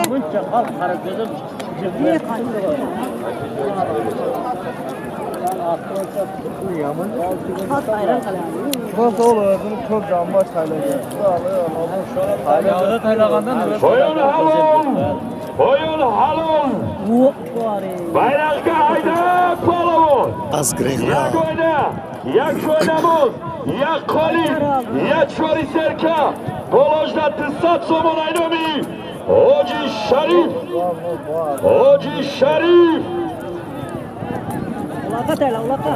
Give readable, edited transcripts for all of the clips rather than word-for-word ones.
Buncha xalq qarab ko'zim. Qo'yun halol! Qo'yun halol! Bayroqqa haydab polvon! Як oyna, як joynamoz, як қолib, як чори серка, боложда 200 сомон айноми Ҳоҷи Шариф! Ҳоҷи Шариф! Ulaqa tayla, ulaqa.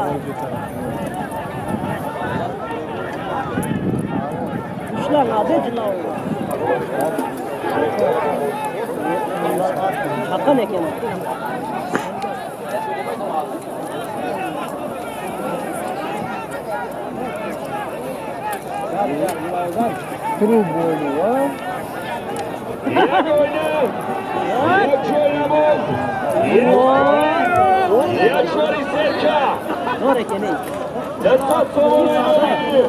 Ushlang, adejlar. Chaqqan ekan. Як oyna, як joynamoz, як чори серка. Zo'r ekan. 200 сомон айноми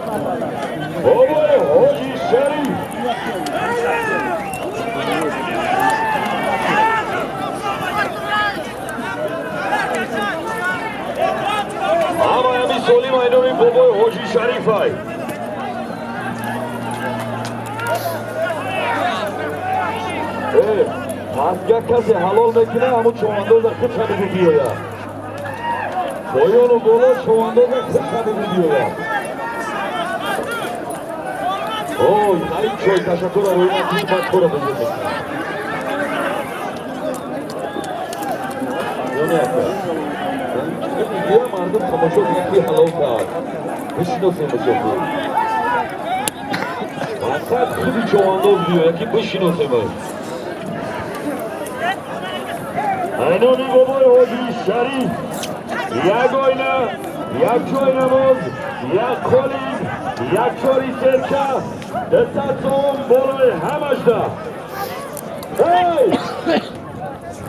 бобои Ҳоҷи Шариф. Ҳамаи ҳамин солим айноми бобои Ҳоҷи Шарифай. Пас касе ҳалол мекунад, ҳамун човандоза худ шабиди биёяд. Поёну боло човандоза худ шабиди биёяд. Ой, ай чой ташаккур рӯи ман бад кора бузург мекунад. Ё мардум тамошо кунад ки ҳалол кард. Бишиносем мусофир. Фақат худи човандоз биёяд ки бишиносемаш. Айноми бобои Ҳоҷи Шариф як ойна, як ҷойнамоз, як қолин, як чори серка, 200 сомон болои ҳамашда. Эй!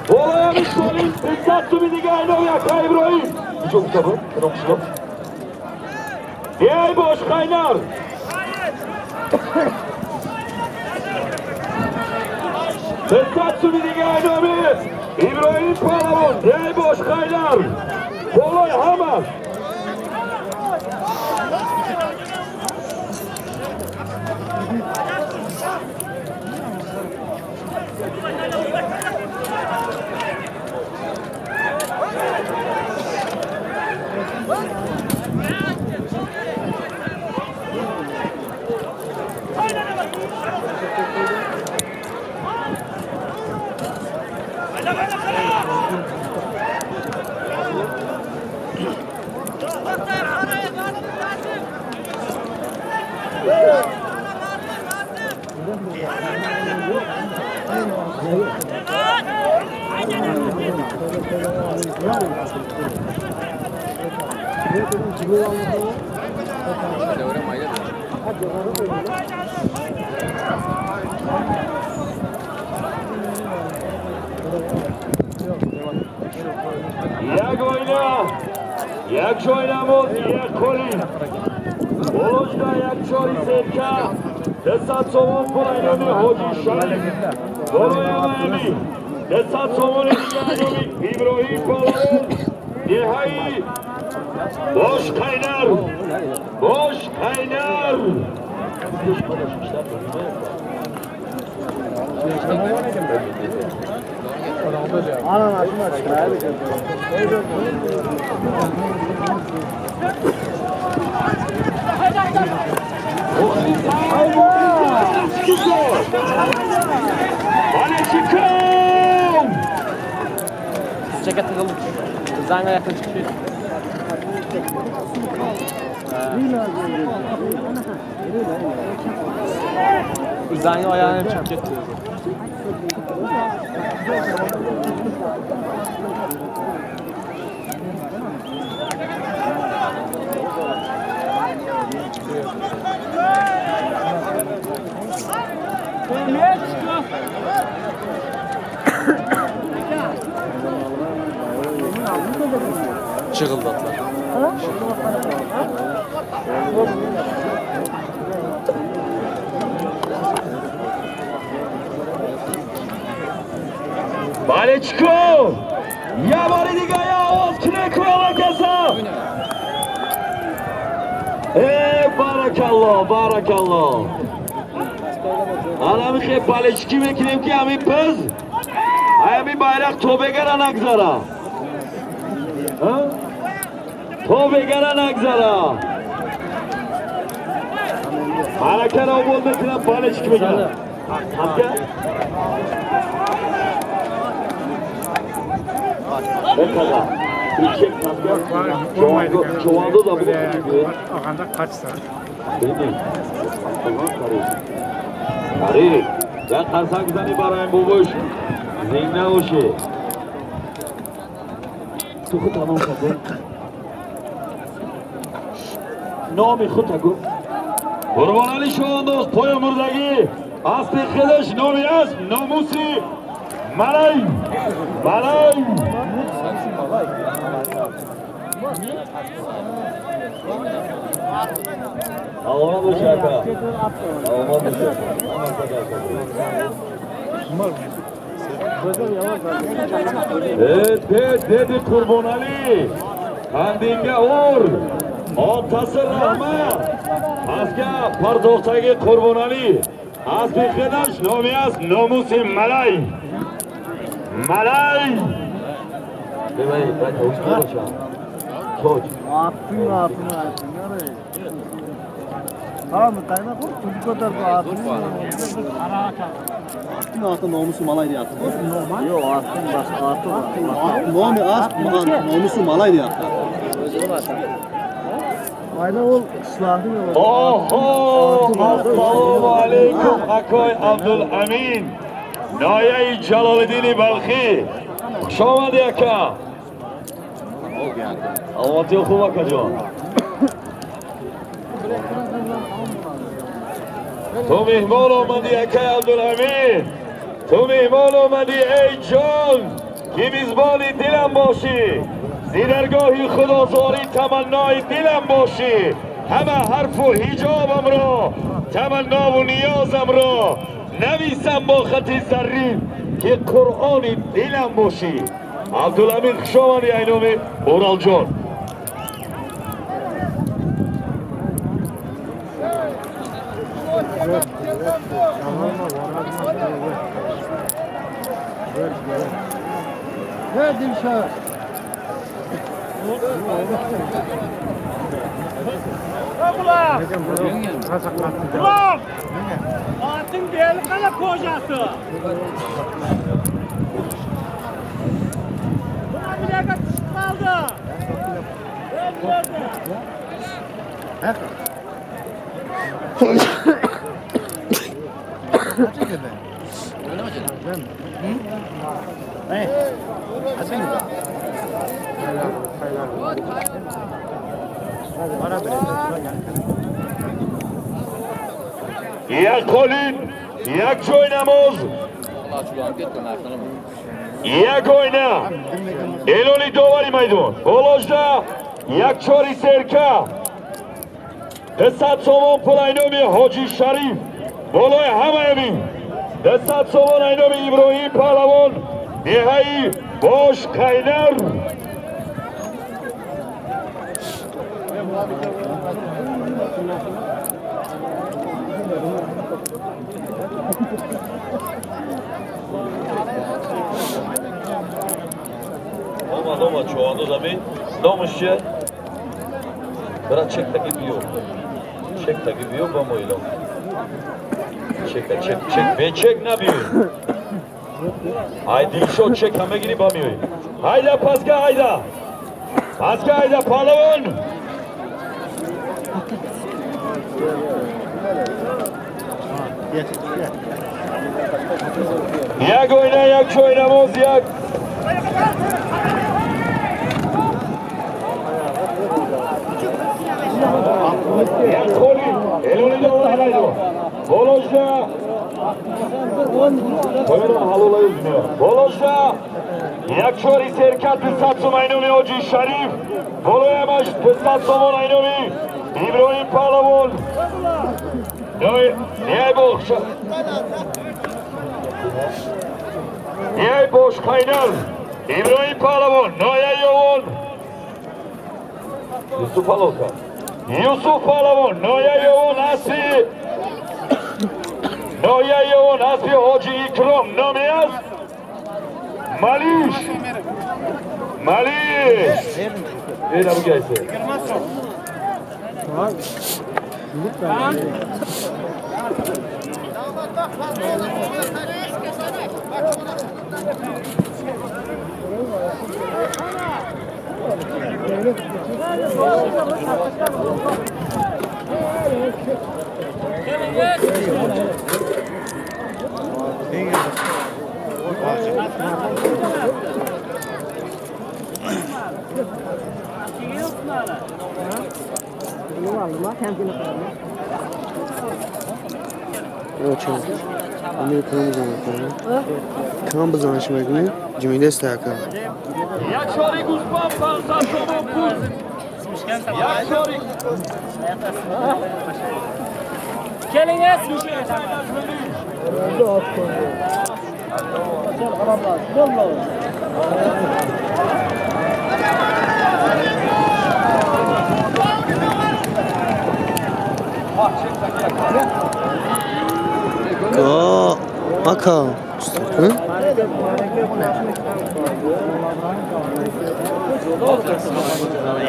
Болои ҳамин қолин 200 суми дига айноми ака Иброҳим. Ничо гуфта буд? Кадом қишлоқ? Эй Бошқайнар! 200 суми дига айноми Иброҳим Палавон, эй Бошқайнар! Болои ҳамаш! Як ойна, як ҷойнамоз, як қолин. Боложда як чори серка, 200 сомон пул айноми Ҳоҷи Шариф. Болои ҳамаи 200 сомони дига айноми Иброҳим Палавон, деҳаи Бошқайнар. Бошқайнар. Çeke tıkıldık. Zanga yakın çıkıyor. Zanga ayağına çıkıp gitti. Çıgıldatlar. Балечко! Я бори дига я овоз кине куяла каса! Э, баракалло, баракалло! Ана михе балечки мекунем ки ҳамин пиз, ҳамин байрақ то бегара нагзара. То бегара нагзара. Ҳаракара обод мекунам, балечки мекунам. Ҳамка? Бекала. Чек ҳамка. Чувандо да буд. Ағанда kaç saat? Бини. Қариб. Як қарсак зани барои бобош зинда бошӣ. Ту худ тамом кардӣ? Номи худта гӯ. Қурбонали Шоҳандоз пои мурдагӣ аспи худаш номи асп номуси малай. Малай. Саломат бошӣ ака. Саломат бошӣ. Деди Қурбоналӣ қандинга ур otasi rahmat pastga pardoqdagi Qurbonali asbi xidash nomi asp nomusi malay malay. Atın altı nomusu malay diye attı. Yok atın başka atı var. Nomi asp nomusu malay diye attı. Aynen ol ıslahı yok. Oho! Assalomu alaykum akoy Abdulamin. Noyai Jaloliddin Balxi. Xush omadi aka. Omadi xub akajon. Ту меҳмон омадӣ акай Абдуламин. Ту меҳмон омадӣ эй ҷон ки мизбони дилам бошӣ. Зи даргоҳи худозорӣ таманнои дилам бошӣ. Ҳама ҳарфу ҳиҷобамро таманнову ниёзамро нависам бо хати заррин ки қуръони дилам бошӣ. Абдуламин хуш омадӣ ай номи Уралҷон. Ne Dilşah? Ulan! Atın beli kana kocası. Buna bir dakika düşüp kaldı. Як қолин, як ҷой намоз, як оина. Эълони довари майдон. Боложда як чори серка. 200 сомон пул айноми Ҳоҷи Шариф. Болои ҳамаямин. 200 сомон айноми Иброҳим Паҳлавон. Деҳаи Бош Қайнар. Омад, омад, чувандоз амин. Номаш чия? Брат, чек таги биё. Чек таги биё ба мо илон. Чека, чек, чек, бе чек набиёй. Ай Дилшод чека мегирӣ ба миёй. Ҳайда паска, ҳайда. Паска, ҳайда, паҳлавон. Як оина, як ҷой намоз, як як холи. Эълони довари майдон. Боложда Боложда як чори серка 200 сом айноми Ҳоҷи Шариф. Болоямаш 200 сомон айноми Иброҳим Паҳлавон. Ниҳай Тошқайнар Иброҳим Паҳлавон ноҳияи Ёвон Юсуф Алока Юсуф Паҳлавон ноҳияи Ёвон аспи ноҳияи Ёвон аспи Ҳоҷи Икром номи аст Малиш Малиш Ина бугайсе Кам бизанш мекунӣ? Ҷумидаст ака. Як чори гӯспанд 500 сомон пул. Як чори. Келинgiz. Ка, ака.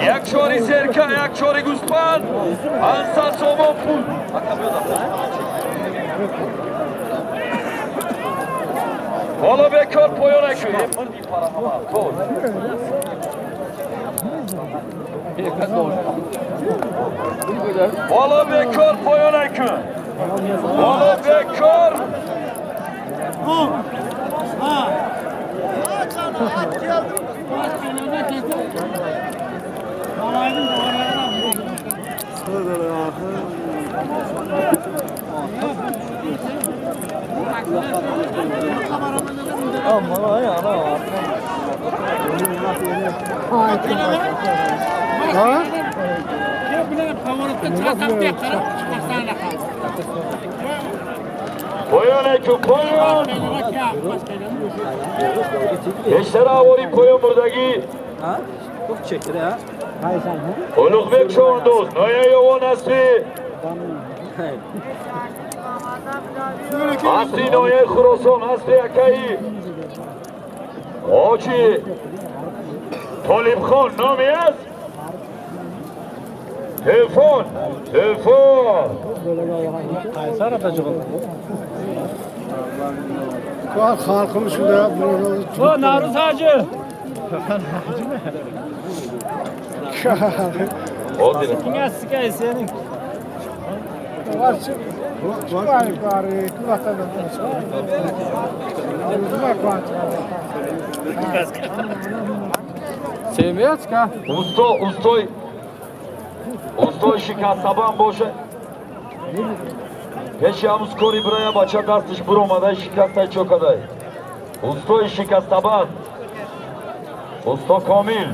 Як чори серка, як чори гӯспанд, 500 сомон пул. Ҳоло бекор поён накун. Ҳоло бекор поён накун. Ҳоло бекор. Поён накун, поён. Бештар авори поён бурдагӣ. Улуғбек Човандоз, ноҳияи Ёвон аспи аспи ноҳияи Хуросон, аспи акаи Ҳоҷи Толибхон номи аст Телефон, телефон. O Navruz Hacı. Kime sikay senin? Sevmiyoruz ka. Усто, устой. Устои шикастабан боша. Пеши ҳамуз кори бирая бача дастиш буромадай шикастай чокадай. Устои шикастабан. Усто Комил.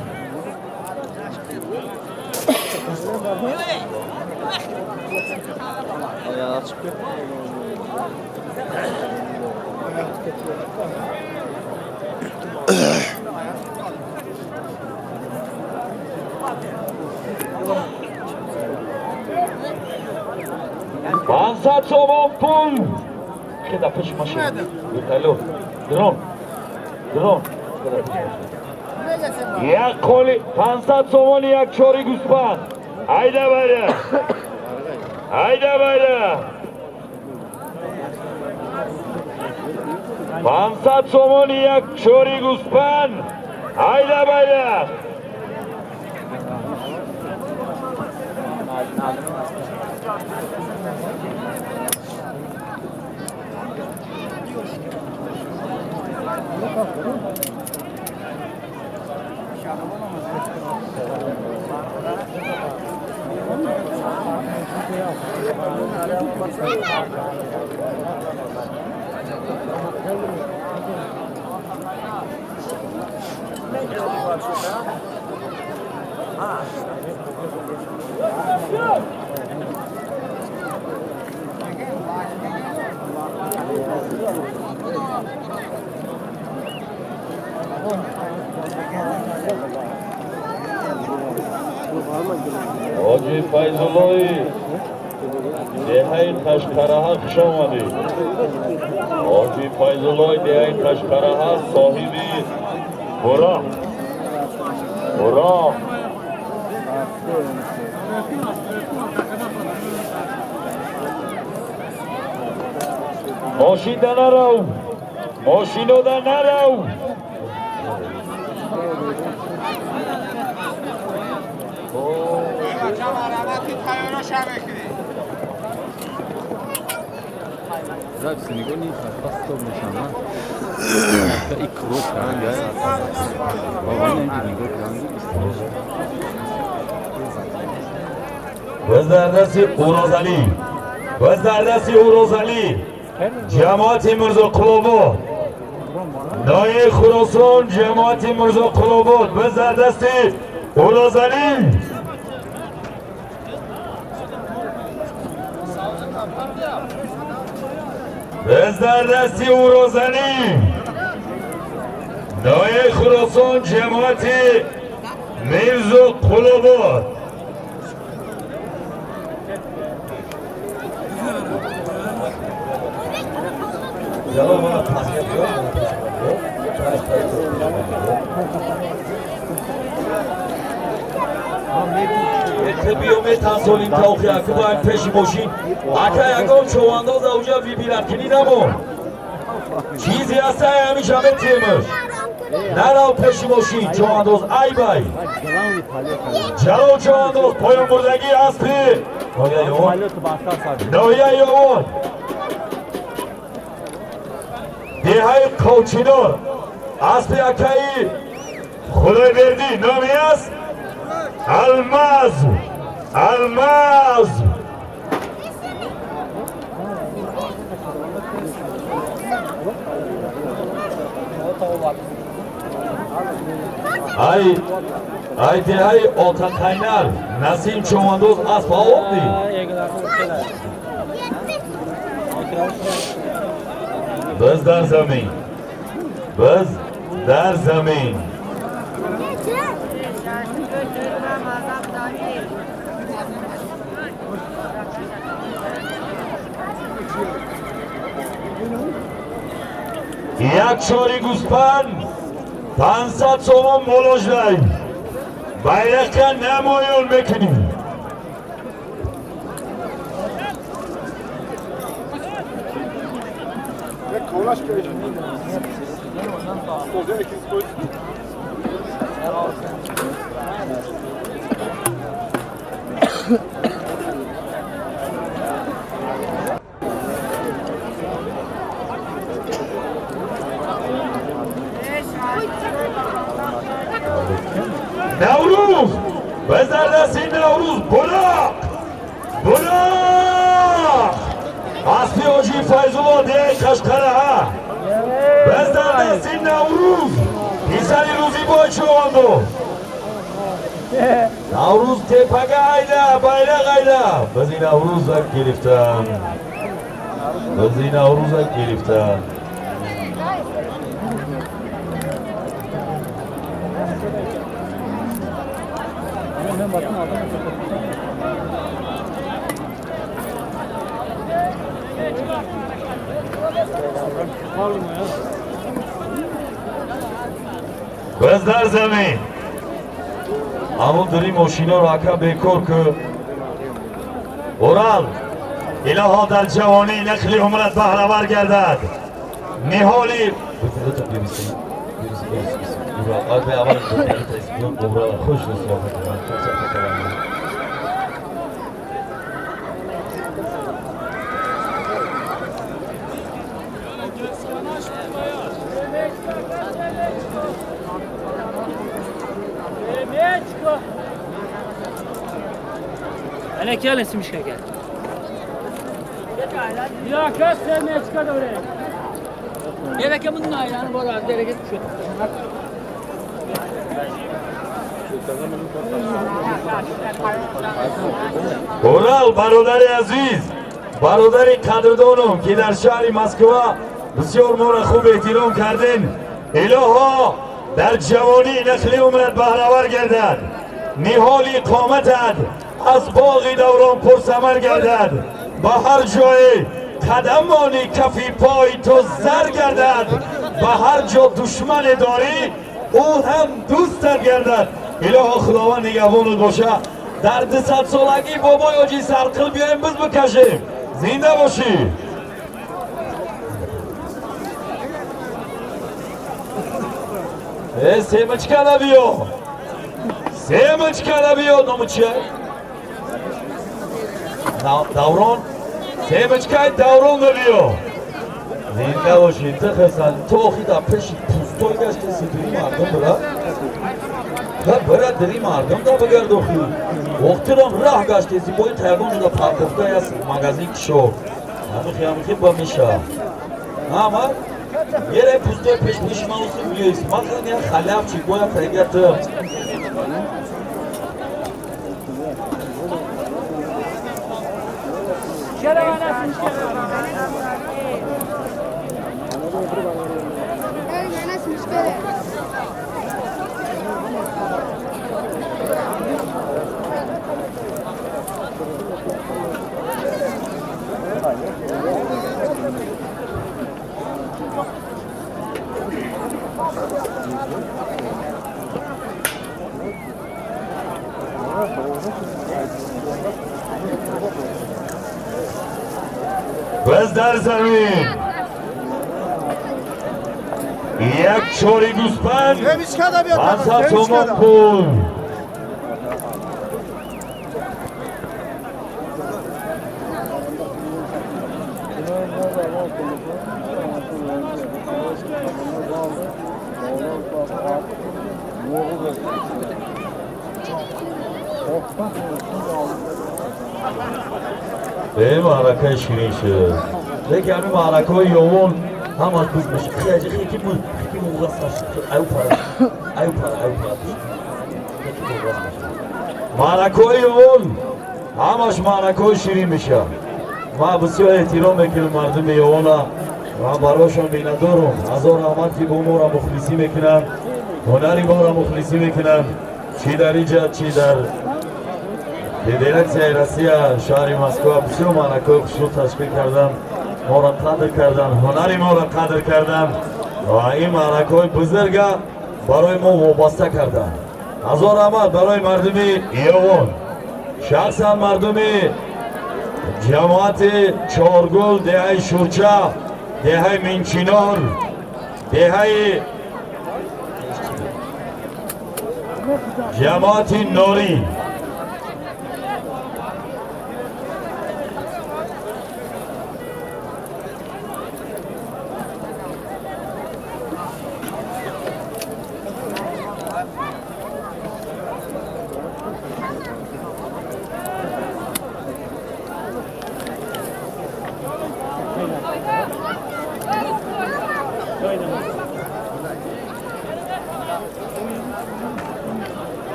Пансад сомон пул. Кеда пеши машина. Вертолёт. Дрон. Дрон. Як қоли 500 сомони як чори гӯспанд. Айда байра. Айда байра. 500 сомони як чори гӯспанд. Айда байра. Ҳоҷи Файзуллои деҳаи Қашқараҳа, хуш омадед. Ҳоҷи Файзуллои деҳаи Қашқараҳа, соҳиби Буроқ. Буроқ. Мошинда нарав, мошинода нарав. Biz дар дасти Урозалӣ, biz дар дасти Урозалӣ, ҷамоати Мирзоқулобод, ноҳияи Хуросон, ҷамоати Мирзоқулобод. Biz дар дасти Урозалӣ. Biz дар дасти Урозалӣ, ноҳияи Хуросон, ҷамоати Мирзоқулобод. Биё, метансолим таохи акубаем пеши мошин. Ака, ягон човандоз ауҷа вибират кунӣ, намо чизе ҳаста, ҳамиша метиемаш. Нарав пеши мошин, човандоз, айбай. Ҷалол човандоз, поёнбурдагӣ аспи ноҳияи Ёвон, деҳаи Ковчинор, аспи акаи Худойбердӣ, номи аст Алмаз. Алмаз. Ай ай, деҳаи Отақайнар, Насим човандоз, асп овдӣ. Biz дар замин, biz дар замин. Як чори гӯспанд 500 сомон молождай, байрақа намоён мекунем. Наврӯз, biz дар дасти Наврӯз. Буроқ, буроқ, аспи ҳоҷи Файзулло, деҳаи Қашқараҳа. Biz дар дасти Наврӯз, писари Рӯзибой човандоз. Наврӯз тепага айда, байрақ айда. Бизи Наврӯзак гирифтан, бизи Наврӯзак гирифтан. Biz дар замин. Аммо дури мошиноро, ака, бекор ку. Урал, илоҳо, дар ҷавонӣ нақли умрат баҳравар гардад. Ниҳоли хуш. Ana kelin, simishka gel. Ya kas semechka dore. Gerek bunun ayranı bor, derege tushadi. Урал, бародари азиз, бародари қадрдоном, ки дар шаҳри Москва бисёр моро хуб эҳтиром кардем, илоҳо. در جوانی نخلی عمرت بهره‌ور گردد، نهالی قامتت از باغ دوران پرثمر گردد، به هر جای قدم مانی کفی پای تو زر گردد، به هر جا دشمن داری او هم دوستت گردد. الهی خداوند نگهبانت باشه. در 200 سالگی بابای حاجی سرقل بیایم بز بکشیم. زنده باشی. Семечка набиё, семечка набиё. Номи чия? Даврон. Семечкаи Даврон набиё. Зинда бошӣ. Ту хасан, ту охи дар пеши пустой гашти, сидури мардум бира бира дили мардум да бигард. Охи охтирам раҳ гаштеси бои таягон шуда парковка яс магазин кишо ҳамихи ҳамихи ба меша ҳама ере пустой пеш пеши ман усу биёис махан я халявчик боя тайгар ту. Biz дар замин як чори гӯспанд, 500 сомон пул. Э, маъракаи ширин шуд, лекин ҳамин маъракаҳои ёвон ҳамаш буд мешид. Хи буд, ки аю пара, аю пара, аю пара. Маъракаҳои ёвон ҳамаш маъракаҳои ширин мешавад. Ман бисёр эҳтиром мекунам мардуми ёвона ва барошон миннатдорум. Ҳазор раҳмат, ки бо моро мухлисӣ мекунанд, ҳунари моро мухлисӣ мекунанд, чӣ дар инҷа, чӣ дар Федератсияи Россия, шаҳри Москва. Бисёр маъракаҳои хушрӯ ташкил карданд, моро қадр карданд, ҳунари моро қадр карданд ва ин маъракаҳои бузурга барои мо вобаста карданд. Ҳазор раҳмат барои мардуми Ёвон, шахсан мардуми ҷамоати Чоргул, деҳаи Шурча, деҳаи Минчинор, деҳаи ҷамоати Норӣ.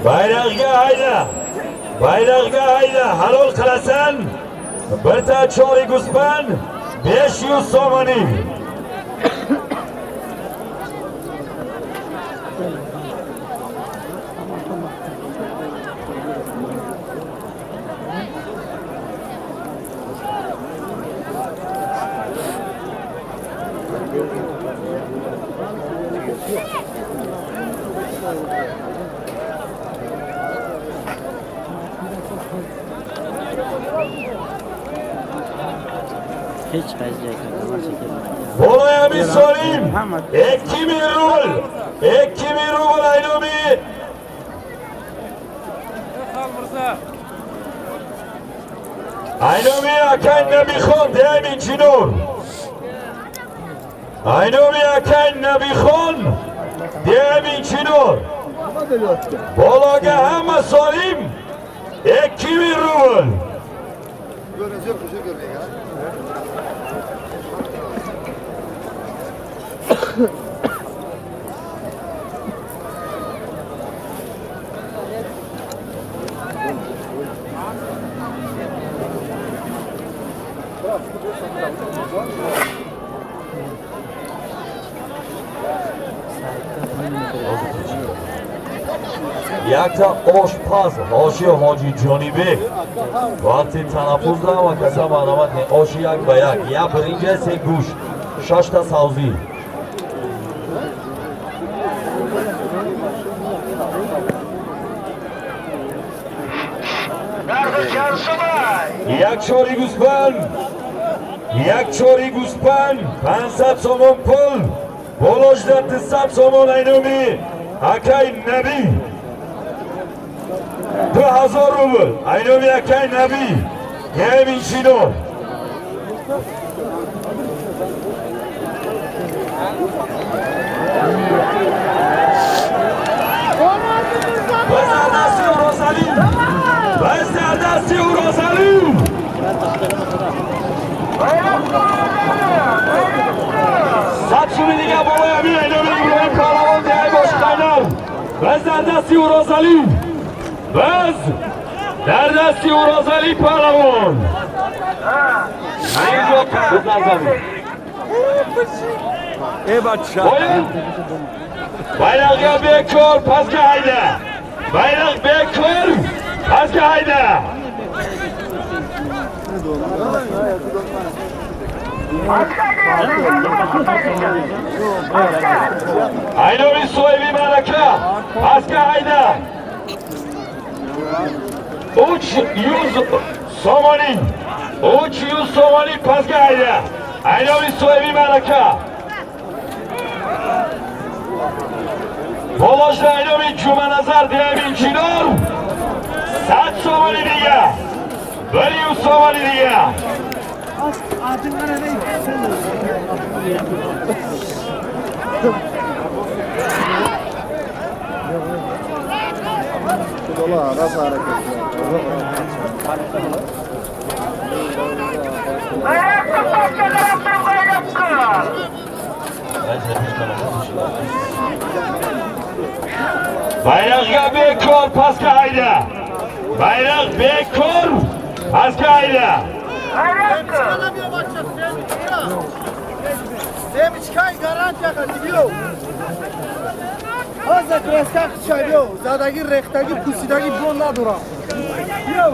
Bayrog'ga hayda, bayrog'ga hayda, halol qilasan. Birta chori g'uspand 500 somoni. Hech qaysi joyga Болоями солим 2000 рубл, 2000 рубл айноми айноми акай Набихон, деҳаи Минчинор. Айноми акай Набихон, деҳаи Минчинор. Болога ҳама солим 2000 рубл. Якта ошпаз оши Ҳоҷи Ҷонибек вақти танаффус ва каса маълумот оши як ба як, як биринҷа, се гӯшт, шашта савзӣ. Як чори гӯспанд, як чори гӯспанд, 500 сомон пул, болошда 200 сомон айноми акай Набӣ, 2000 рубл айноми акай Набӣ, Яминчино. Базардасти Урозалӣ, базардасти Урозалӣ. 100 суми дига болои амин айноми Иброҳим Паҳлавон деҳаи Бошқайнар. Базардасти Урозалӣ, баз дар дасти Урозалӣ паҳлавон. Байрақга бекор пастga hayda. Bayroq bekor pastga hayda. Aynomi sohibi ma'raka pastga hayda. 300 somoni, 300 somoni pastga hayda. Aynomi sohibi ma'raka. Болошда айноми Ҷуманазар деҳаи Чинор 100 сомони дига, 100 сомони дига. Bayroqga bekor pastga hayda. Bayroq bekor pastga hayda. Семечкай гарантия қати биё. Ҳозир краска қичай биё. Задаги, рехтаги, пусидаги бон надорам. Биё.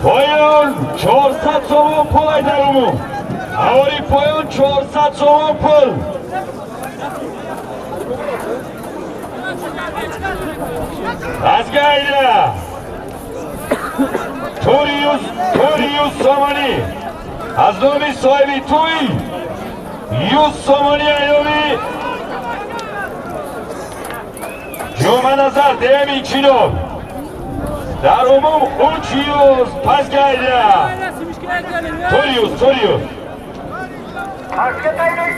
Поён 400 сомон пул айдаруму. Аввали поён 400 сомон пул. Пастga hayda. 400 сомонӣ аз номи соҳиби тӯй, 100 сомонӣ айноми Ҷуманазар деҳаи Чинор. Дар умум 300 пастga hayda. 400, 400.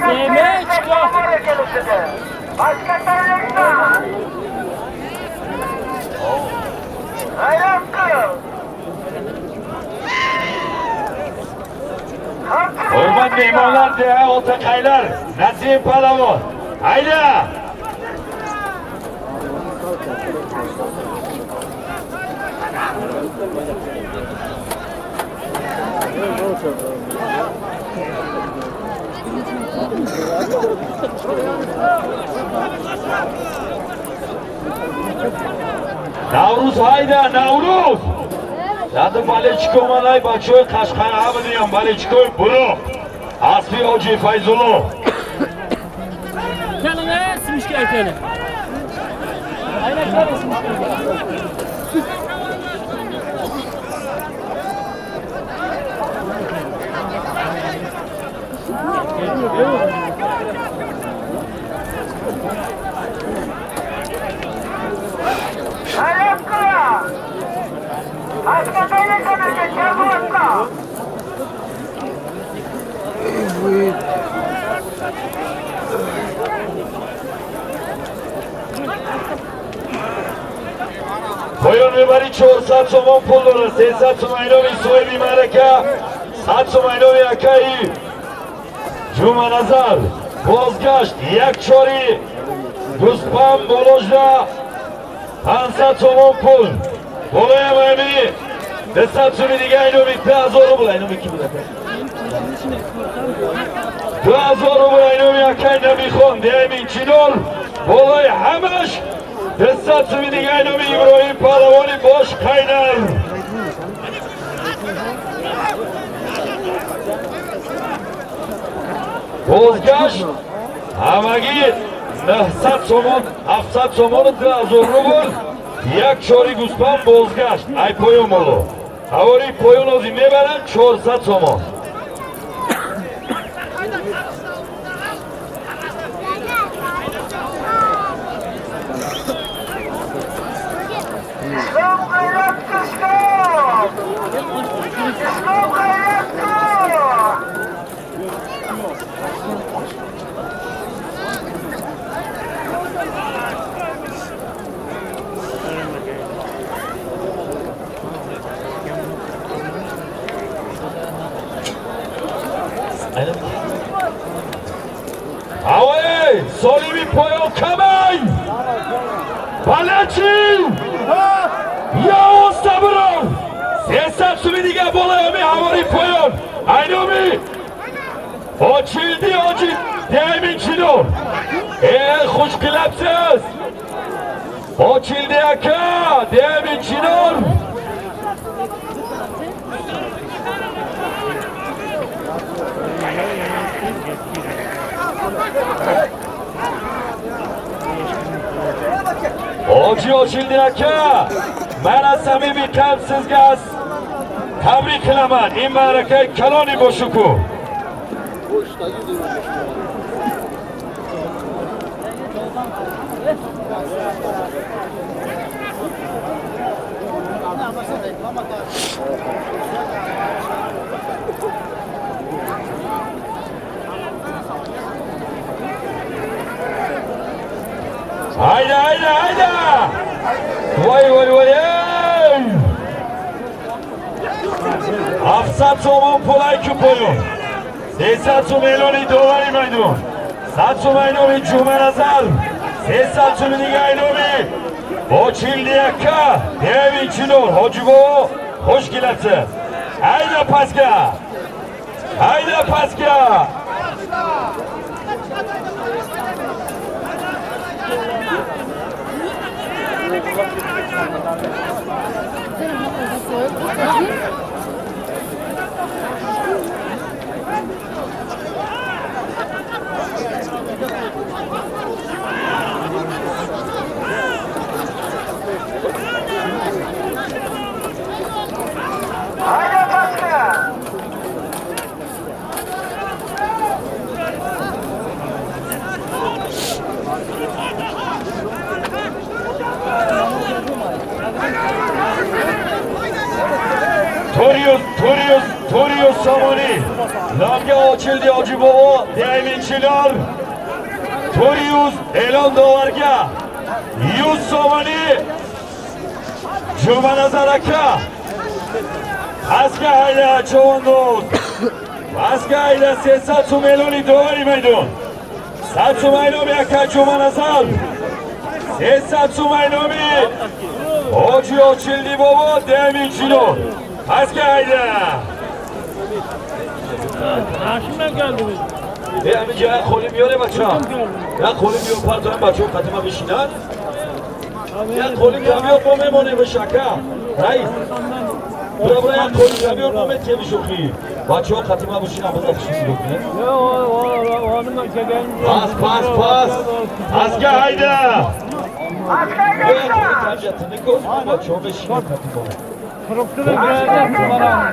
Семечка. Hurmat mehmonlar, deya Oltaqaylar, Nasim Palavon. Hayda! Наврӯз hayda, Наврӯз! Дада балечико манай бачаҳои Қашқарҳа бидиям, балечикои Буроқ. Асби Ҳоҷи Файзулло. Kelin, simişka kelin. Aynen kelin simişka. Поён мебарӣ 400 сомон пул дорад, 300 сом айноми соҳиби маърака, 100 сом айноми акаи Ҷуманазар. Бозгашт як чори гӯспанд боложда 500 сомон пул. Болоя мами 200 суми дига айноми 2000 рубл айноми ки буд? 2000 рубл айноми акай Набихон деҳами Чинор. Болои ҳамаш 200 суми дига айноми Иброҳим Паҳлавони Бош Қайнар. Бозгашт ҳамагӣ 900 сомон, 700 сомону 2000 рубл, як чори гӯспанд бозгашт. Ай поён боло ҳавори поён ози мебаранд 400 сомон. Ҳавои солими поён камай балачи ё Сабиров 300 суми дига болои ҳами ҳавори поён айноми Очилди оҷи деҳамин Чинор. Э, хуш қилабсиз, Очилди ака деҳамин Чинор. Оҷи Очилди ака, ман аз самими қалб sizga аз табрик qilaman. Ин маъракаи калони бошукӯҳ. Hayda hayda hayda! Voy voy voy ey! 700 сомон пулай ку поён. 300 сум эълони довари майдон. 100 сум айноми Ҷуманазар. 300 суми дига айноми Очилди ака. Деҳави Чинор, ҳоҷи бобо, хуш келабсиз. Hayda pastga! Hayda pastga! To'rt yuz, 400, 400 somoni. Nomga Ochildi hoji bobo, deyaminchilar. 400 e'lon dovarga. 100 somoni Jumanazar aka. Pastga hayda, chavondoz. Pastga hayda, 300 сум эълони довари майдон. 100 сум айноми ака Ҷуманазар. 300 сум айноми ҳоҷи Очилди бобо деҳаминчинор. Pastga hayda. Haşim'den geldiniz. Е, ҳаминҷа як холи миёре, бача. Як холи миёр партоям, бачаҳо қатима бишинанд. Як холи камёр мо мемонем, шака. Раис. Бура, бура, як холи камёр мо метиҳем шӯхӣ. Бачаҳо қатима бишинанд, боза хуши бикунем. Yo, o, o, onunla çeken. Пас, пас, пас. Pastga hayda. Як холи камҷа тиникос, бачаҳо бишинанд қатима. Korktu da girecek bana.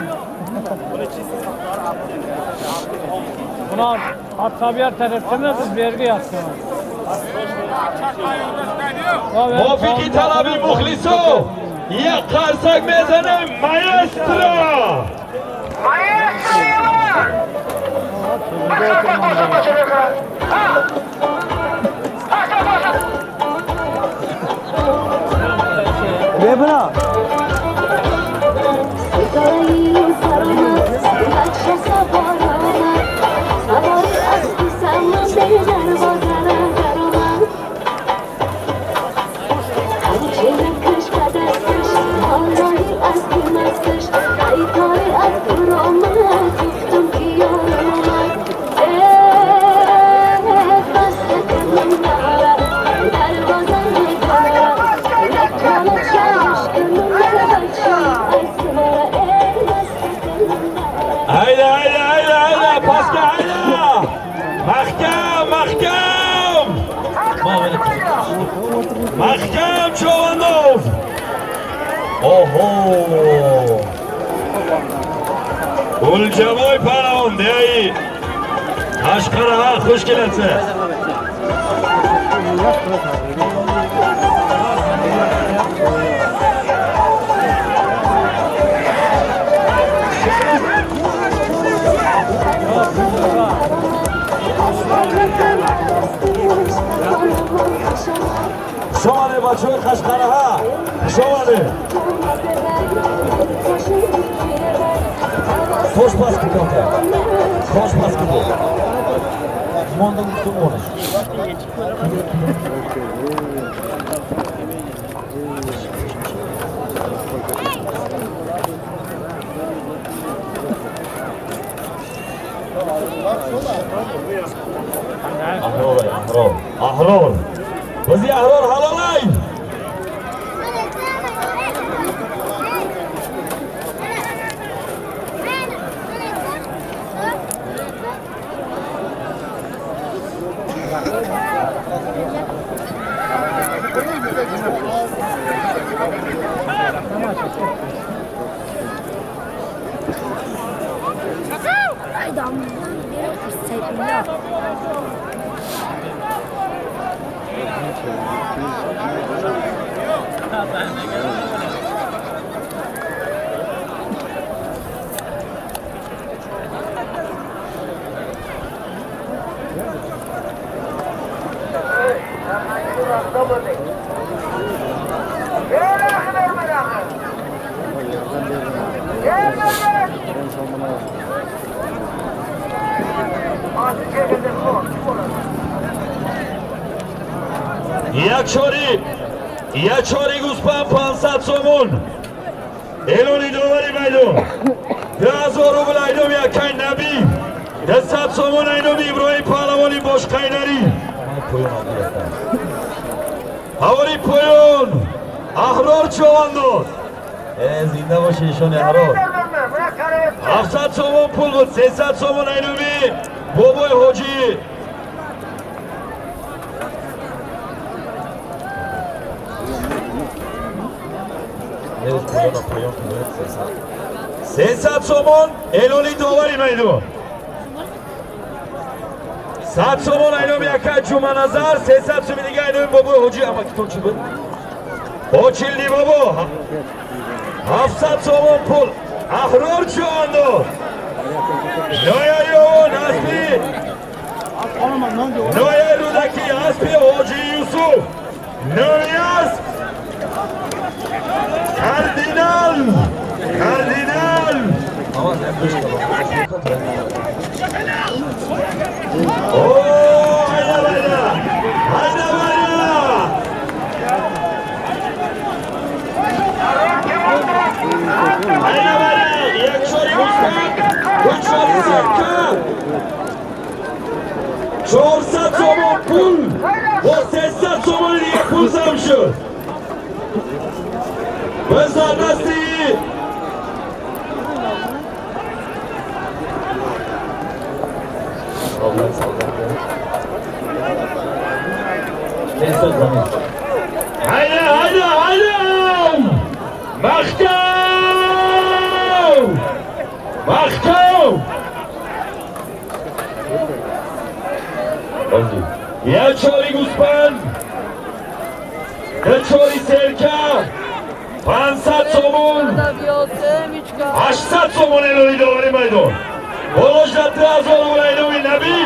Buna hatta bir yer tarafına biz vergi yaptık. Мувофиқи талаби мухлисо як қарсак мезанем, маэстро. Bebra. صدای سرآمد بچه سوار آمد سوار اسب سمان به دروازه درآمد همچه کش به دستش. Оҳо! Улҷабой паҳлавон деҳаи Қашқараҳа, хуш келатсиз. Хуш омадед, бачаҳои Қашқараҳа, хуш омадед. Хош пас кунта. Хош пас кун. Монда гуфтум онаш. Аҳрор, Аҳрор, Аҳрор. Бизи Аҳрор ҳалолай. Як чори гӯспанд 500 сомон. Эълони довари майдон. 2000 рубл айноми акай Набӣ. 200 сомон айноми Иброҳим паҳлавони Бошқайдарӣ. Ҳавори поён. Аҳрор човандоз. Зинда боши ишони Аҳрор. 700 сомон пул буд, 300 сомон айноми бобои ҳоҷӣ. 300 сомон эълони довари майдон. 100 сомон айноми акай Ҷуманазар, 300 соми дига айноми бобои ҳоҷӣ. Амакитон чӣ буд? Очилди бобо. 700 сомон пул. Аҳрор човандоз. Нояёвон аспи Нояи Рӯдакӣ, аспи ҳоҷи Юсуф. Номи асп Кардинал! Кардинал! О, айда байда! Айда байда! Айда байда! Як чори гӯспанд, ду чори серка. 400 сомон пул бо 300 сомони дига пул зам шуд. Бизар дасти Hayda hayda hayda! Mahkam! Mahkam! Як чори гӯспанд, ду чори серка, 500 сомон, 800 сомон эълони довари майдон. Болошда 2000 рубл айноми Набӣ,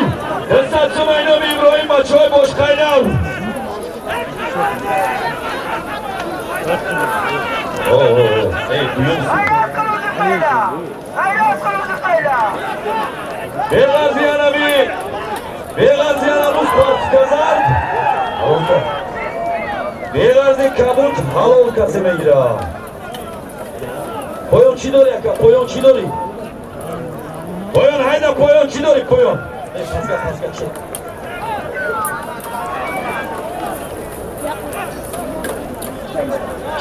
200 сом айноми Иброҳим бачаҳои Бошқайнав. Беғарзи анави, беғарзи ана рӯз партиказард, беғарзи кабуд ҳалол касе мегирад. Поён чӣ дорӣ, ака? Поён чӣ дорӣ? Поён, ҳайда, поён чӣ дорӣ? Поён. Паска, паска, чӣ?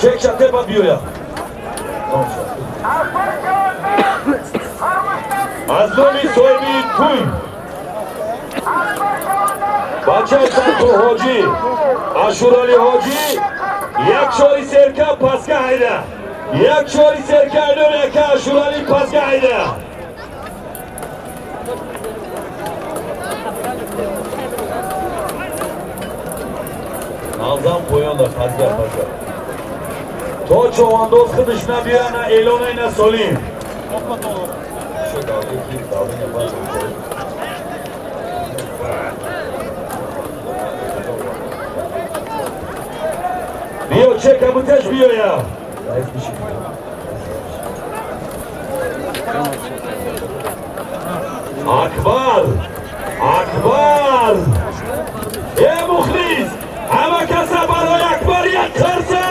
Чек шате ба биёя. Аз номи соҳиби тӯй бачаи Сарту ҳоҷӣ Ашурали ҳоҷӣ, як чори серка, паска ҳайда. Як чори серка айноми ака Ашурали пасга айда. Назам поёнда пасга пасга. То човандоз худаш набиёя на эълонай на солим. Биё чека бутеш биёя. Акбар! Акбар! Э мухлис! Ҳама каса барои Акбар як қарса!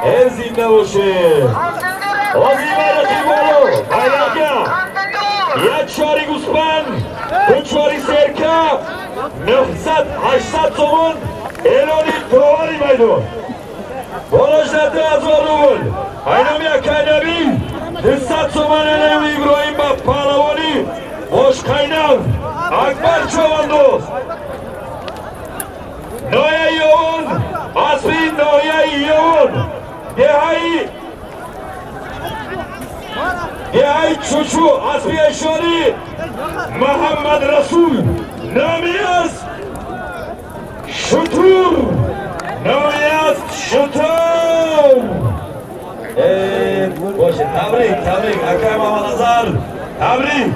Э зинда боше! Озима рақиболо! Байрака! Як чори гӯсфанд, ду чори серка, 900-800 сомон эълони довари майдон. Болошда 2000 рубл. Айноми акайнаби 200 сомон эълони Иброҳим ба паҳлавони бошқайнав Акбар Човандоз. Ноҳияи Ёвон, аспи ноҳияи Ёвон, деҳаи Чучу, аспи эшони Муҳаммад Расул, номи аст Шутур, номи аст Шутур. Боше, табрик, табрик, акай Муҳаммадназар, табрик,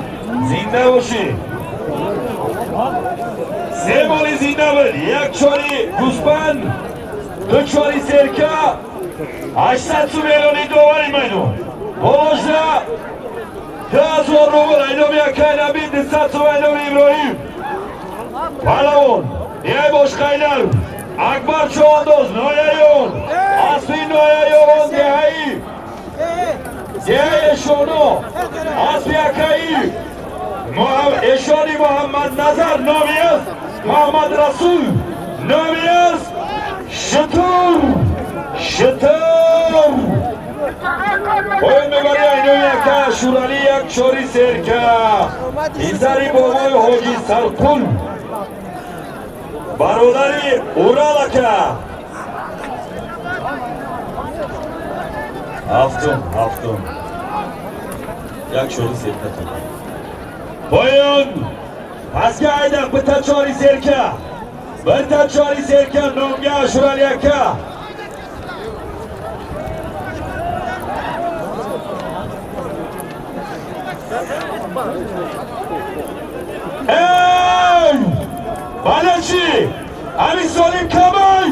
зинда бошӣ. Се моли зинда буд, як чори гӯсфанд, ду чори серка, 800 сум эълони довари майдон. Болошда 2000 рубл айноми акай Наби, 200 сум айноми Иброҳим. Паҳлавон, деҳаи Бошқайнар, Акбар Човандоз, ноҳияи Ёвон, аспи ноҳияи Ёвон, деҳаи Эшоно, аспи акаи эшони Муҳаммадназар, номи аст Муҳаммад Расул, номи аст Шутур, Шутур. Поён мебари айноми ака Ашуралӣ як чори серка, писари бобои Ҳоҷи Сарқул, бародари Урал ака. Ҳафтум, ҳафтум. Як чори серка тон. Поён пасга айдақ бита чори серка, бита чори серка номга Ашурали ака. Эй! Балачи! Ами солим камай!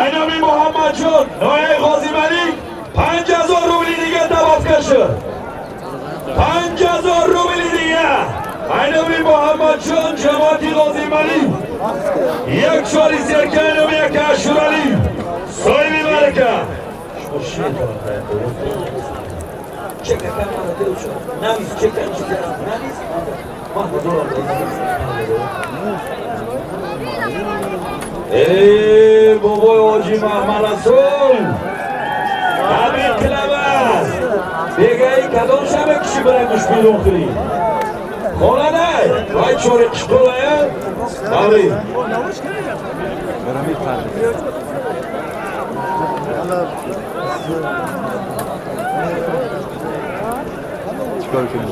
Айноми Муҳаммадҷон, ноҳияи Ғозималик, 5000 рубли дига добавка шуд. 5000 рубли дига. Айноми Муҳаммадҷон, ҷамоати Ғозималик. Як чори серка айноми ака Ашуралӣ. Соҳиби марака. Эй, бобои Ҳоҷи Маҳмадрасул! Табрик qilaman. Begai кадом шаба киши bilan dushmanlik qiling? Xolanay, voy chori qishqo'laya. Tabrik. Чикор кунем?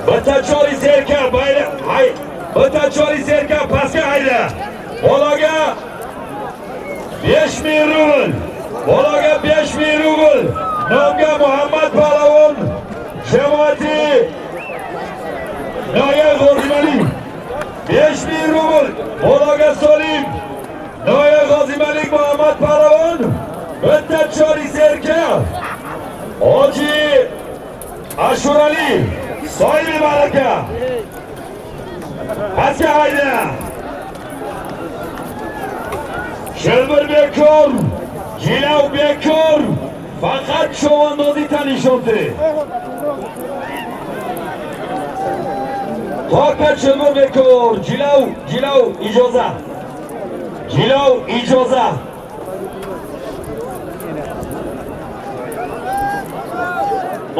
Bitta chori serka bayra, hay, bitta chori serka pastga hayda. Bolaga 5000 rubl. Bolaga 5000 rubl. Nomga Muhammad Pahlavon, jamoati ноҳияи Ғозималик. 5000 рубл. Bolaga solim. Ноҳияи Ғозималик Muhammad Pahlavon, bitta chori serka. Hoji Ashurali соҳиби марака. Pastga hayda. Chilbir bekor, jilov bekor, faqat chovandozӣ танишонде. Тока chilbir bekor, jilov, jilov ijоза. Jilov ijоза.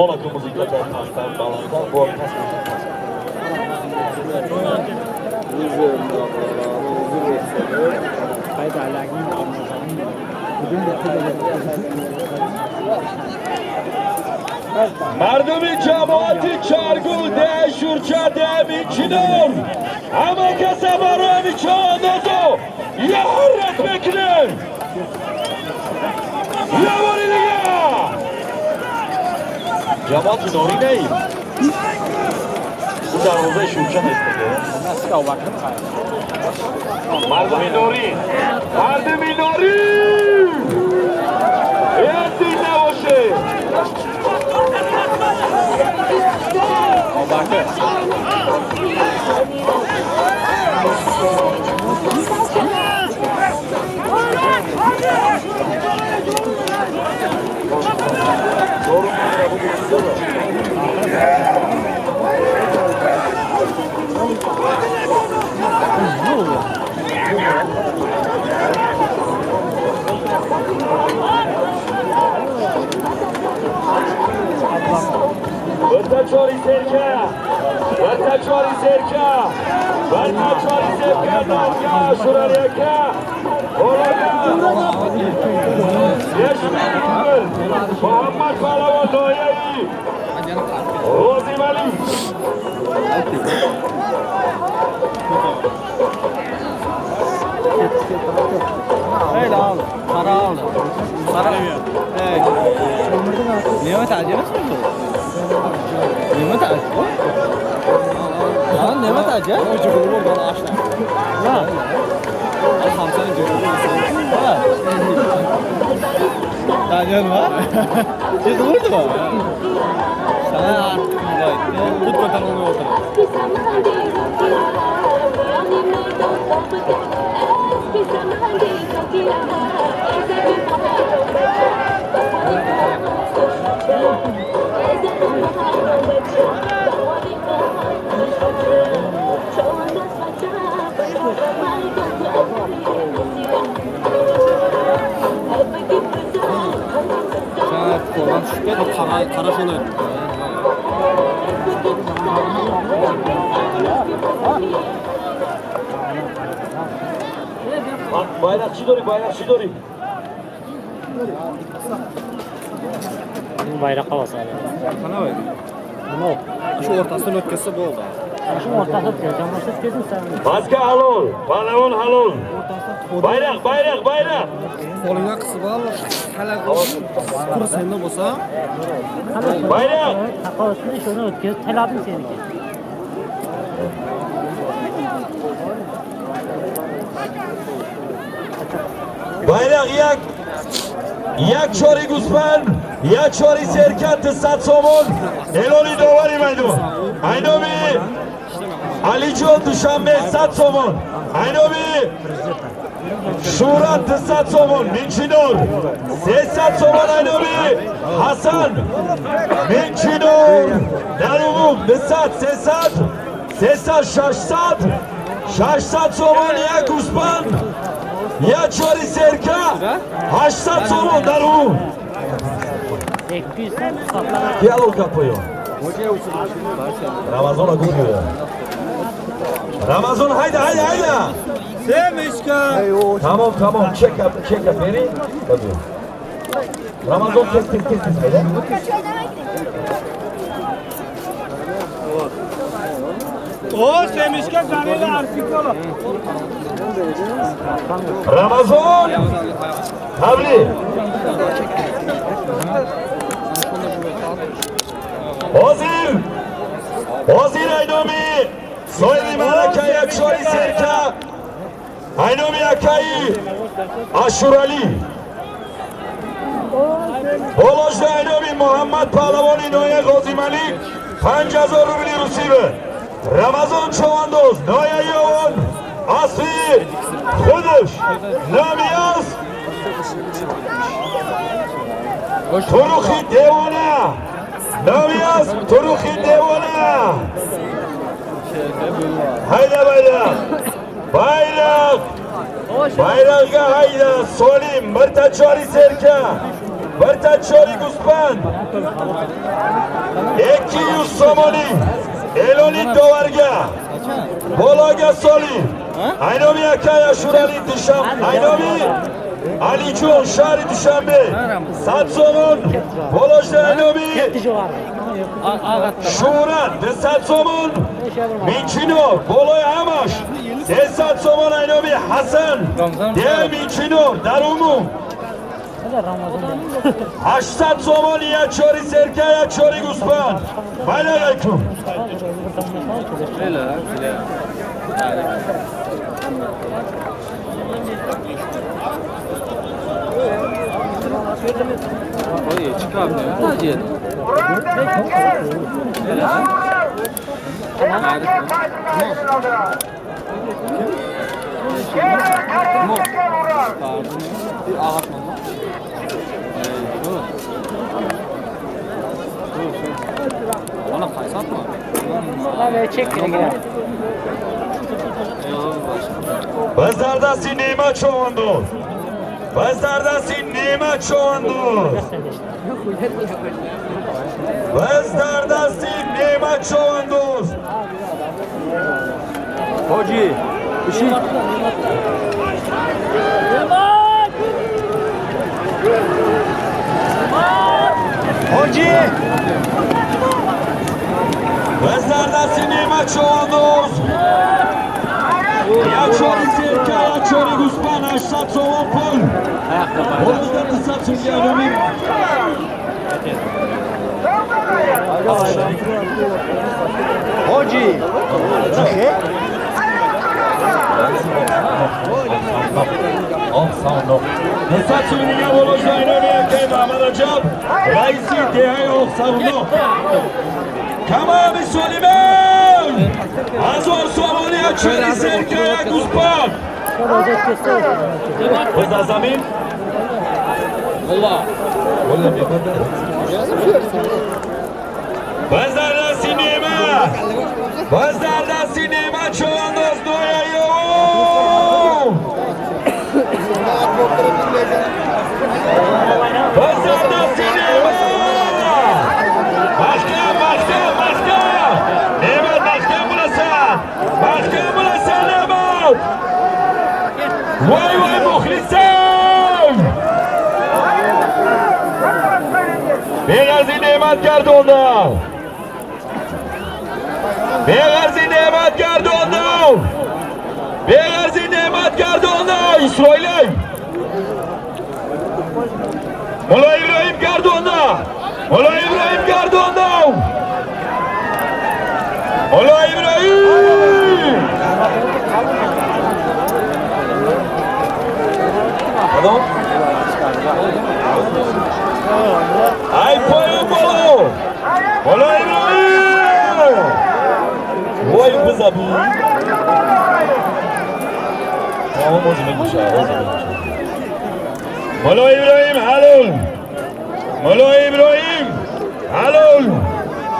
Монако музыка пастар баландтар бо паст. Мардуми ҷамоати Чаргул, деҳаи Шурча, деҳаи Минчинор, ҳама каса барои чавандозо яҳрат мекунем. Я бори дига ҷамоати Норӣ неи, ӯ дарвозаи Шурча нест. Мардуми Норӣ, мардуми Норӣ, яздин набоше. Вертачори серка, вертачори серка, вертачори серка, додга Шуралияка, Олага, Ешмил, Муҳаммад Паҳлавон, ноҳияи Ғозималӣ. Öyle aldı. Para aldı. Para. Evet. Nimet acı mı? Nimet acı. Lan Nimet acı. O cıgılı oradan açtı. Ha. Al hamsanın cıgılı. Ha. Tanıyor mu? Cıgılı mı? Sana artık müdahale. Tutmadan onu otur. Kara şunu. Bayrak чӣ дорӣ? Bayrak чӣ дорӣ? Bayroqqa bosadi. Qanaqa? Nima? Shu o'rtasidan o'tkazsa bo'ldi. Shu o'rtasida o'tkazgan bo'lsa o'tkazsin sen. Pastga halol, pahlavon halol. Bayroq, bayroq, bayroq. Qo'lingga qisib ol, halaq qur senda bo'lsa. Bayroq. Taqosini shuni o'tkazib talabim seniki. Bayroq як чори гӯсфанд, як чори серка, 200 сомон. Эълони довари майдон. Айноми Алиҷон, Душанбе, 100 сомон. Айноми Шӯрат, 200 сомон, Минчинор, 300 сомон. Айноми Ҳасан, Минчинор. Дар умум 200, 300, 300, 600, 600 сомон. Як гӯсфанд, як чори серка, 800 сомон дар умум. 200 сом hisoblanadi. Диалог поён. Рамазона гуфт. Рамазон, hayda, hayda, hayda. Semishka. Tamom, tamom, cheka, cheka bering. Ramazon, tez, tez, tez, tez, hayda. O Semishka zaneli artikolo. Ramazon! Tabrik. Hozir! Hozir aynomi соҳиби маърака як чори серка, айноми акаи Ашуралӣ. Болошда айноми Муҳаммад Паҳлавони ноҳияи Ғозималик 5000 рубли русӣ буд. Рамазон Човандоз, ноҳияи Ёвон, асли худаш номи аст Турухи Девона, номи аст Турухи Девона. Hayda bayroq! Bayroq! Bayroqga hayda! Solim, bir tachori serka. Birta чори гӯспанд 200 сомонӣ эълони доварга болога соли айноми акай Ашурали Душан, айноми Алиҷон, шаҳри Душанбе, 100 сомон болошда, айноми Шӯрат 200 сомон, Минчинор болои ҳамаш 300 сомон, айноми Ҳасан деҳ Минчинор, дар умум 800 сомон. Як чори серка, як чори гӯспанд. Майли алайкум. Biz дар дасти Неъмат Човандоз, biz дар дасти Неъмат Човандоз, biz дар дасти Неъмат Човандоз. Ҳоҷӣ, иши. Ҳоҷӣ. Biz дар дасти Неъмат Човандоз, як чори серка, як чори гӯспанд, 800 сомон пул болода, 200 сум януми. Ҳоҷӣ. 200 сум дига болошда, айноми акай Маҳмад Раҷаб, раиси деҳаи Оқсавно. Камами Солимон, 1000 сомони, як чори серка, як гӯспанд. Biz дар замин. Biz дар дасти Неъмат, biz дар дасти Неъмат Човандоз, ноя ёв. Biz дар дасти Неъмат. Маҳкам, маҳкам, маҳкам, Неъмат, маҳкам буласан, маҳкам буласан, Неъмат. Вой, вой, мухлисон! Беғарзи неъмат гардондам, беғарзи неъмат гардондам, беғарзи неъмат гардондам. Исроилай, Мулло Иброҳим гардонда, Мулло Иброҳим гардондам, Мулло Иброҳим. Кадом? Ай, поён, боло, Мулло Иброҳим. Вой, бизаби. Тамом, ҳозир мегӯша, ҳозир мегӯша. Мулло Иброҳим ҳалол, Мулло Иброҳим ҳалол.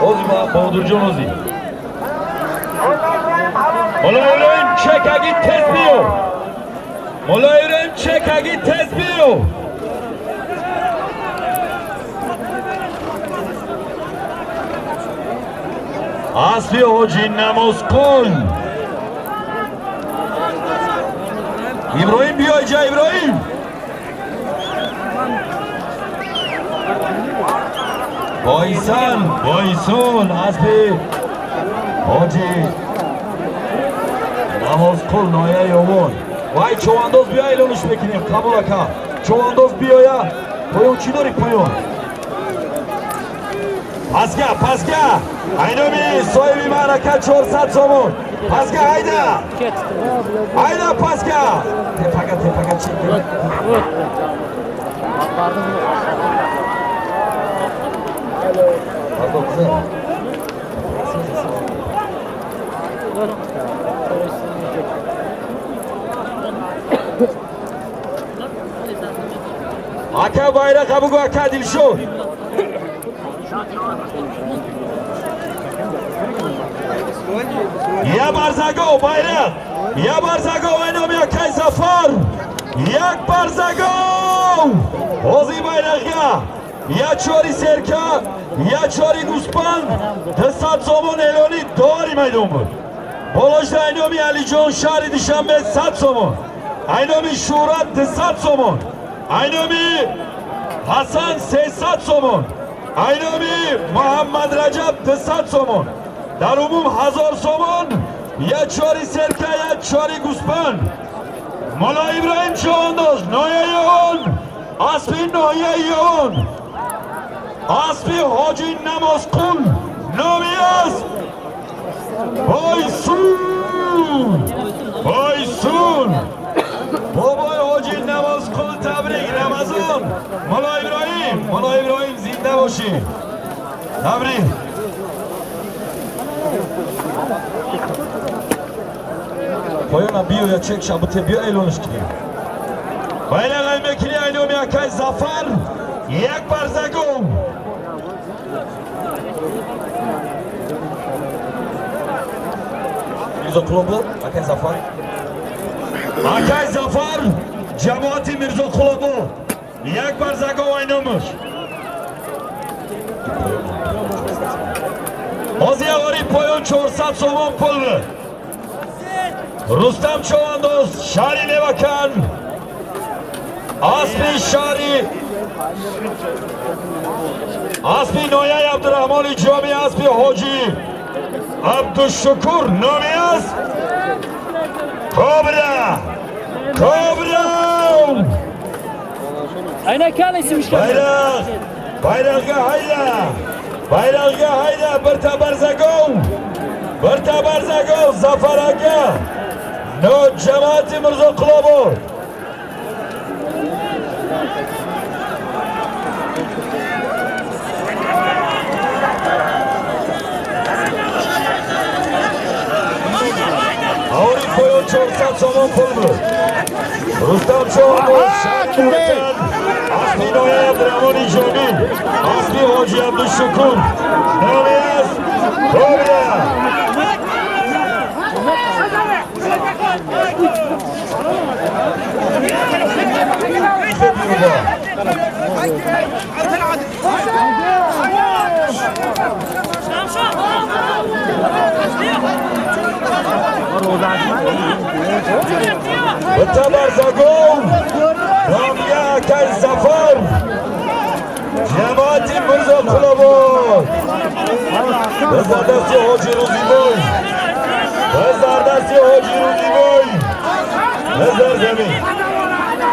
Ҳозир, Баҳодурҷон, ҳозир. Мулло Иброҳим, чекаги тез биё. Мулло Иброҳим, чекаги тез биё. Асли ҳоҷи Намозқул. Иброҳим, биё иҷа, Иброҳим. Бойсан, Бойсун, аспи ҳоҷи Намозқул, ноҳияи Ёвон. Вай, човандоз, биё, эълонш мекунем. Қабул, ака. Човандоз биёя. Поён чӣ дорӣ, поён? Пасга, пасга, айноми соҳиби маърака, 400 сомон. Пасга, ҳайда, ҳайда, пасга, тепага, тепага, чи? Pardon, kızım. Ака, байрақа бугу, ака Дилшод. Я барзаго байрақ, я барзаго, айноми акай Зафар, як барзаго. Ҳозир байрақ. Байрақга як чори серка, як чори гӯспанд, 200 сомон эълони дори майдон буд. Болошда айноми Алиҷон, шаҳри Душанбе, 100 сомон, айноми Шӯҳрат 200 сомон, айноми Ҳасан 300 сомон, айноми Муҳаммад Раҷаб 200 сомон. Дар умум 1000 сомон, як чори серка, як чори гӯспанд. Мулло Иброҳим Човандоз, ноҳияи Ёвон, аспи ноҳияи Ёвон, аспи Ҳоҷи Намозқул, номи асп Бойсун, Бойсун. Бобои Ҳоҷи Намозқул, табрик, Рамазон. Мулло Иброҳим, Мулло Иброҳим, зинда бошӣ, табрик. Поёна биё, я чек шабуте, биё, эълонш кунем. Байрағай мекунӣ айноми акай Зафар, як барзагум. Мирзоқулобод, акай Зафар, акай Зафар, ҷамоати Мирзоқулобод, як барзагум айномаш. Ҳозир аввали поён 400 сомон пул буд. Рустам Човандоз, шаҳри Левакан, аспи шаҳри, аспи ноҳияи Абдураҳмони Ҷомӣ, аспи Ҳоҷи Абдушукур, номи асп Кобра, Кобра. Ayna kan isim. Байрақ, байрақга ҳайда, байрақга ҳайда, бірта барзагов, бірта барзагов, Зафар ака, но ҷамоати Мирзоқулобод. Аври поён 400 сомон пул буд. Рустам Човандоз, шаҳри Левакан, аспи ноҳияи Абдураҳмони Ҷомӣ, аспи Ҳоҷи Абдушукур, номи асп Кобра. Bitta барзагов номга акай Зафар, ҷамоати Мирзоқулобод. Biz дар дасти Ҳоҷи Рӯзибой, biz дар дасти Ҳоҷи Рӯзибой, biz дар замин,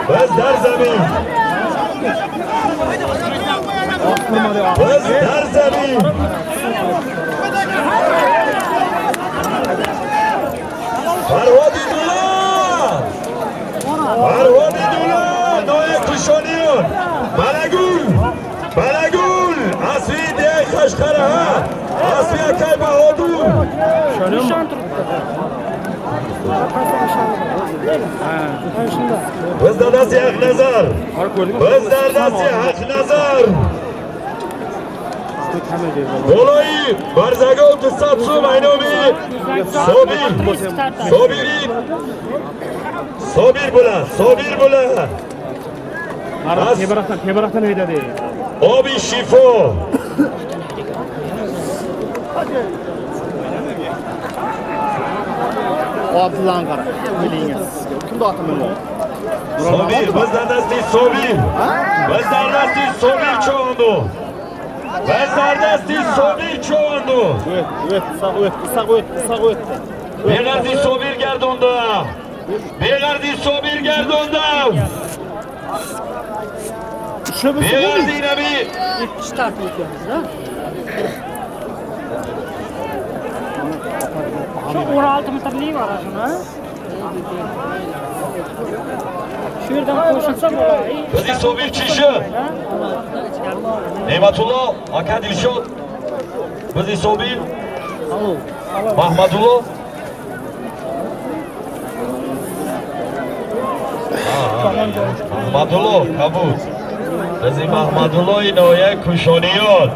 biz дар замин, biz дар замин. Фарҳоди Дулат, Фарҳоди Дулат, ноҳияи Кушониён, Балагул, Балагул, аспи деҳаи Қашқараҳа, аспи акай Баҳодур. Biz дар дасти Ҳақназар, biz дар дасти Ҳақназар. Болои барзагов 200 сум, айноми Собир, Собири, Собир була, Собир була. Tevarakdan, tevarakdan haydadi. Оби шифо. Abdullani qara. Bilingiz. Kimni oti bu? Собир, biz дар дасти Собир, biz дар дасти Собир Чованду, biz дар дасти Собир Чованду. O't, o't, sog' o't, sog' o't, sog' o'tdi. Беғарзи Собир гардонда, беғарзи Собир гардонда, беғарзи наби. Start o'tyapmiz-da. Shu 16 metrli var shuni. Shu yerdan qo'shilsa bo'ladi. Bizi Собир чӣ шуд? Неъматулло ака Дилшод, бизи Собир, Маҳмадулло, Маҳмадулло кабуд. Бизи Маҳмадуллои ноҳияи Кушониён,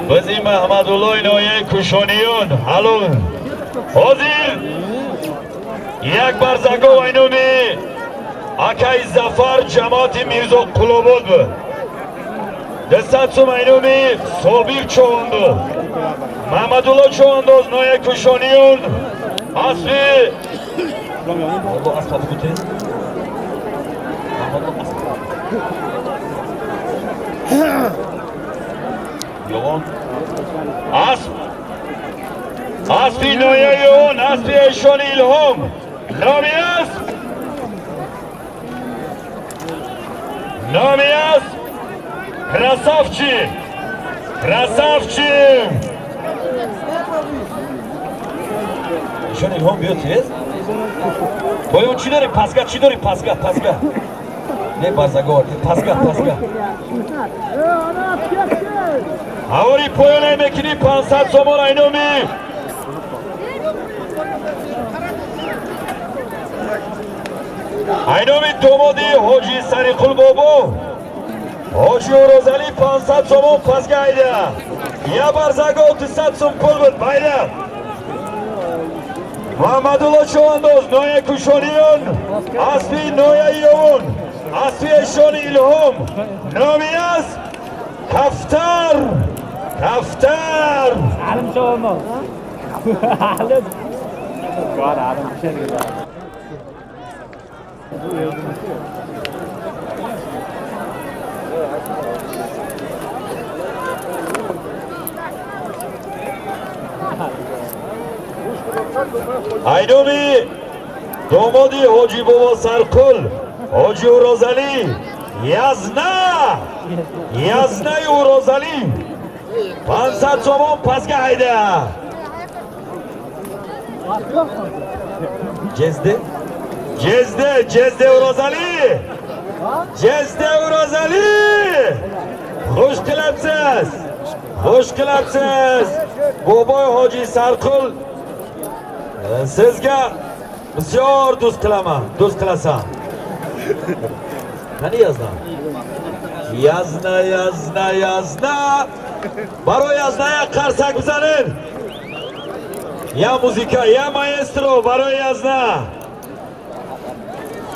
бизи Маҳмадуллои ноҳияи Кушониён. Ҳало ҳозир як барзагов айноми акай Зафар, ҷамоати Мирзоқулобод буд. 200 сум айноми Собир Човандоз, Маҳмадулло Човандоз, ноя Кушониён, аспи аспа бугу. Йовон асп, аспи нояи он, аспи эшони Илҳом. Номи асп, номи асп Красавчик, Красавчик. Эшон Илҳом, биё тез. Боён чӣ дорем? Пасга чӣ дорем? Пасга, пасга. Не барзагор, пасга, пасга. Ҳавори поёне мекунӣ, 500 сомон айноми домоди ҳоҷи Сариқул бобо, ҳоҷи Урозалӣ, 500 сомон. Пасга айда. Я барзаго 200 сум пул буд, байда. Муҳаммадулло Човандоз, ноя Кушониён, аспи нояи Ёвон, аспи эшони Илҳом. Номи асп Кафтар, Кафтар. Alim Човандоз. Alim. Var alim bir şey değil. Айноми домоди ҳоҷи бобо Сарқул, ҳоҷи Урозалӣ, Язна, Язнаи Урозалӣ, 500 сомон. Пасга ҳайда. Ҷезде, ҷезде, ҷезде Урозалӣ, ҷезде Урозалӣ, хуш қилабсиз, хуш қилабсиз. Бобои ҳоҷи Сарқул, sizga bisyor do'st qilaman, do'st qilasan. Qani Yazna? Yazna, Yazna, Yazna. Барои Язна як қарсак бизанед. Я музыка, я маэстро, барои Язна.